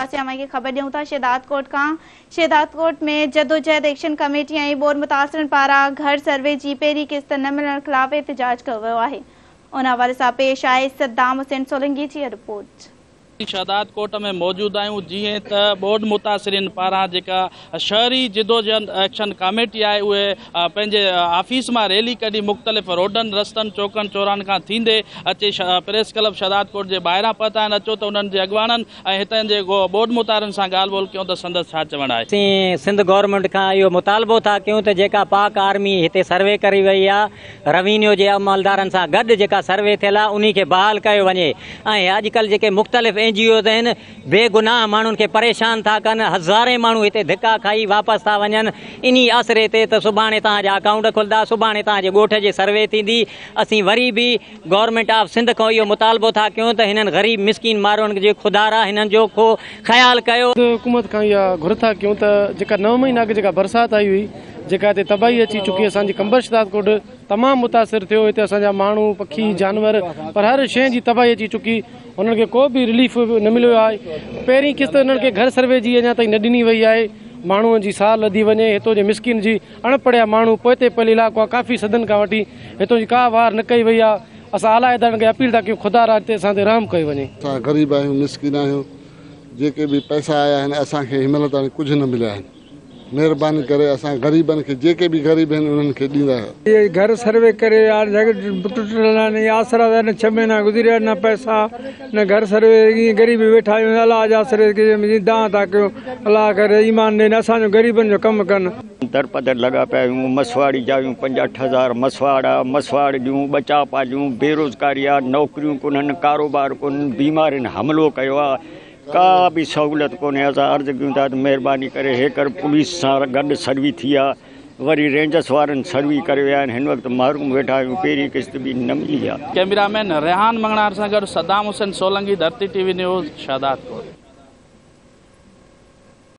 پاسي اوهان کي خبر ڏيون ٿا شهدادڪوٽ کان شهدادڪوٽ ۾ جدوجهد ايڪشن ڪميٽي ۽ ٻوڏ متاثرن پاران گهر سروي جي پهرين قسط نه ملڻ خلاف احتجاج ڪيو ويو آهي. ان حوالي سان پيش آهي صدام حسين سولنگي جي رپورٽ. شهدادڪوٽ ۾ موجود آهيون جيئن ته ٻوڏ متاثرين پاران جيڪا شهري جدوجهد ايڪشن ڪاميٽي آهي اهي پنهنجي آفيس مان ريلي ڪڍي مختلف روڊن رستن چوڪن چوراهن کان ٿيندي اچي پريس ڪلب شهدادڪوٽ جي ٻاهران پهتا آهن اچو ته انهن جي اڳواڻن ۽ هتان جي ٻوڏ متارن سان ڳالهه ٻولهه ڪيون ته سندس ڇا چوڻ آهي. اسين سنڌ گورنمينٽ کان اهو مطالبو ٿا ڪيون ته جيڪا پاڪ آرمي هتي سروي ڪري وئي آهي روينيو جي عملدارن سان گڏ جيڪا سروي ٿيل آهي انهي کي بحال ڪيو وڃي ۽ اڄڪلهه جيڪي مختلف اين جي اوز آهن بي گناهه ماڻهن کي پريشان ٿا ڪن هزارين ماڻهو هتي ڌڪا کائي واپس ٿا وڃن انهي آسري تي ته سڀاڻي توهان جا اڪائونٽ کلندا سڀاڻي توهان جي ڳوٺ جي سروي ٿيندي اسين وري به گورنمينٽ آف سنڌ کان اهو مطالبو ٿا ڪيون ته هنن غريب مسڪين ماڻهن جي خدارا هنن جو ڪو خيال ڪيو. سنڌ حڪومت کان اها گهر ٿا ڪيون ته جيڪا نو مهينا اڳ جيڪا برسات آئي هئي جيڪا هتي تباهي اچي چڪي اسان جي قمبر شھدادڪوٽ تمام متاثر ٿيو هتي اسان جا ماڻهو پکي جانور پر هر شيء جي تباهي اچي چڪي هنن کي ڪو به رليف نه مليو آهي پهرين قسط هنن کي گهر سروي جي اڃا تائين نه ڏني وئي آهي ماڻهو جي سار لڌي وڃي هتو جي مسڪين جي اڻ پڙهيا ماڻهو پوئتي پيل علائقو آ ڪافي صدين کان وٺي هتو جي ڪا واهر نه ڪئي وئي آ اسان اعليٰ ادارن کي اپيل ٿا ڪيون خدا را هتي اسان تي رحم ڪيو وڃي. اسان غريب آهيون مسڪين آهيون جيڪي به پئسا آيا آهن اسان کي هن مهل تائين ڪجهه نه مليا آهن مهرباني ڪري اسان غريبن کي جيڪي به غريب آهن انهن کي ڏيندا. اهي گهر سروي ڪري ويا ٽٽل آهن اهي آسرا ته آهن ڇهه مهينا گذري ويا نه پئسا نه گهر سروي ائين غريب ويٺا آهيون الله جي آسري تي دانهن ٿا ڪيون الله ڪري ايمان ڏين اسان جو غريبن جو ڪم ڪن. درپدر لڳا پيا آهيون مسواڙي جا آهيون پنج اٺ هزار مسواڙ آ مسواڙ ڏيون ٻچا پاليون بيروزگاري آ نوڪريون ڪونهن ڪاروبار ڪونهن بيمارين حملو ڪيو آ ڪا به سهولت ڪونهي اسان عرض ڪيون ٿا ته مهرباني ڪري هيڪر پوليس سان گڏ سروي ٿي آ وري رينجرس وارن سروي ڪري ويا آهن هن وقت محروم ويٺا آهيون پهرين قسط به نه ملي آ. ڪئميرا مين ريحان مڱڻهار سان گڏ Saddam Hussain Solangi, Dharti T V news, Shahdadkot.